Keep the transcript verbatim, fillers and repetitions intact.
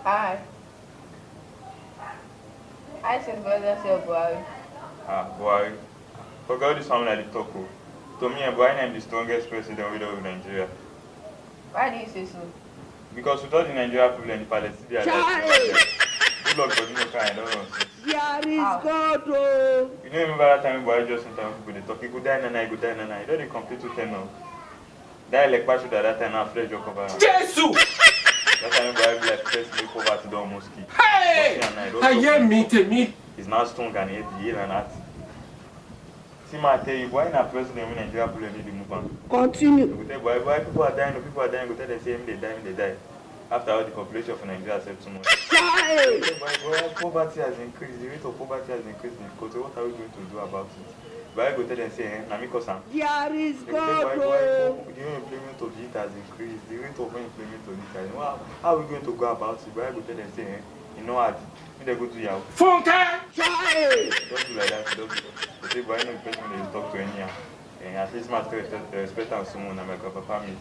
Hi. I said, brother, say Buhari. Ah, Buhari. Forget all this one wey I dey talk o. To me, eh, Buhari na im be the strongest president wey don rule Nigeria. Why do you say so? Because with all the Nigeria problem, the Palestinians are like, good luck, but no kind, I don't know. There is Ah. God o. You know, remember that time Buhari just enter, people dey talk, he go die nana, he go die nana. He don dey complete two ten now. Die like Bashuda that time, now flesh just cover am. Jesu! That time Buhari be like first make poverty don almost kill. Hey! Nothing and I don Ayé talk. Mi Tèmi. He's now strong and healthy, heal and heart. See, ma tell you, Buhari na president wey Nigeria problem need to move am. Continue. You go tell Buhari, Buhari, people are dying, people are dying. You go tell them say, "Him dey die, him dey die." After all, the population for Nigeria sef too much. Chai! Buhari, Buhari, poverty has increased. The rate of poverty has increased in the country. What are we going to do about it? Buhari go tell them say, "Eh, na me cause am." There is They go say, God "Buhari, o. Buhari, the unemployment of youth has increased. The rate of unemployment of youth has increased. How, how are we going to go about it?" Buhari go tell them say, "Eh, e no hard. Make dem go do yahoo." Funke! Chai! Don't do like that. Don't do that. They say, "Buhari no be person wey dey talk to anyhow." Eh, at least ma still respect, respect am small. Na my grandpapa meet.